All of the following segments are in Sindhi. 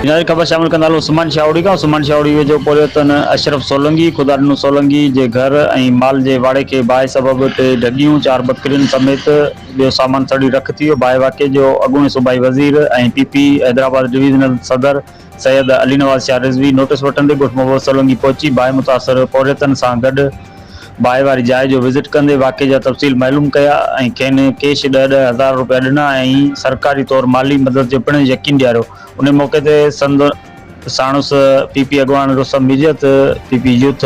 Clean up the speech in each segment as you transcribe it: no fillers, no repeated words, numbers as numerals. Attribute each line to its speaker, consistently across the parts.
Speaker 1: هينئر خبر شامل ڪندا هلون سمن شاهوڙي کان سمن شاهوڙي ويجهو پورهيتن اشرف سولنگي، خداڏنو سولنگي جي گهر ۽ مال جي واڙي کي باهه سبب ٽي ڍڳيون، چار ٻڪرين سميت ٻيو سامان سڙي رک ٿي ويو. باهه واقعي جو اڳوڻي صوبائي وزير ۽ پي پي حيدرآباد ڊويزنل صدر سيد علي نواز شاهه رضوي نوٽيس وٺندي ڳوٺ محبت سولنگي پهچي باهه متاثر پورهيتن سان گڏ باهه واري جاء جو وزٽ ڪندي واقعي جا تفصيل معلوم ڪيا ۽ کين ڪيش ڏهه ڏهه هزار روپيا ڏنا ۽ سرڪاري طور مالي مدد جو پڻ يقين ڏياريو. ان موقعي تي سند ساڻس پي پي اڳواڻ Rustam Mijiat, P P youth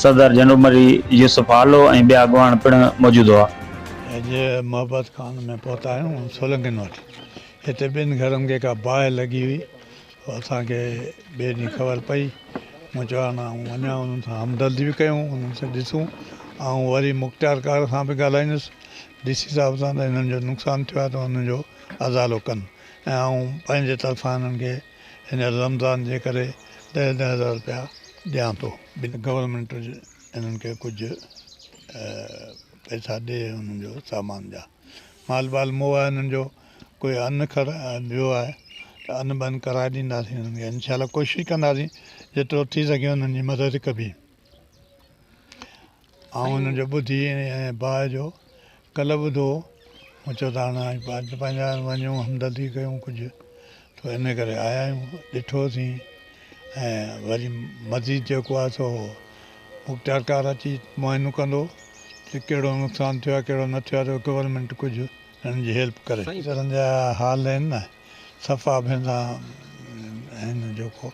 Speaker 1: صدر جنرل مري يوسف هالو ۽ ٻيا اڳواڻ پڻ موجود هئا.
Speaker 2: اڄ محبت خان ۾ پهتا آهيون سولنگين وٽ. هتي ٻن گهرن کي ڪا باهه لڳي هئي. سو اسان کي ٻئي ڏينهن خبر پئي. مون چيو هاڻ آئون وڃان انهن سان همدردي به ڪيون انهن سان ڏسون. آئون وري مختيارڪار سان به ڳالهائيندس ڊي سي صاحب سان ته هنن جو نقصان ٿيو آهي ته انهن جو ازالو ڪن. ۽ آئون پنهنجي طرفان هنن کي هينئر رمضان جي ڪري ڏهه ڏهه هزار رپيا ڏيان ٿو. گورنمينٽ هنن کي ڪجهه پئسا ڏي هنن جو سامان جا مال بال مئو آهي هنن جو ڪوئي ان کر ويو آهي ته ان بن ڪرائي ڏينداسين هنن کي انشاء الله ڪوشش ڪنداسين جيترو ٿي سگهي هنن جي مدد ڪبي. آئون هن جو ٻڌي ۽ باهه جو ڪل ٻڌو هو. مون چيو ته هاڻ پنهنجا وڃون همدردي ڪيون ڪجهه ته ان ڪري آيا آهيون ڏٺوسين ۽ وري مزيد جيڪو آهي سو مختيارڪار اچي معائنو ڪندو ته ڪهڙو نقصان ٿيو آهي ڪهڙو نه ٿيو آهي ته گورنمينٽ ڪجهه هنن جي هيلپ ڪري. هنن جا حال آهن نه صفا به هن هن جيڪو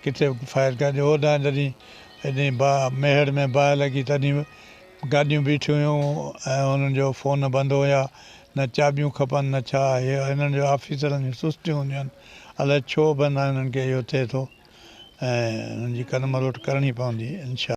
Speaker 2: ڪٿي به فائر ڪري هوڏانهن جڏهن هيڏي باهه ميهڙ ۾ باهه لڳي تڏهن به گاڏيون بيٺيون هيون ۽ هنن جو فون بند هيا نه چاٻيون کپن نه ڇا هي هنن جو آفيسرن جون سستيون هونديون آهن الائي ڇو به نه هنن کي اهو ٿئي ٿو ۽ هنن جي ڪن مروٽ ڪرڻي پوندي انشاء.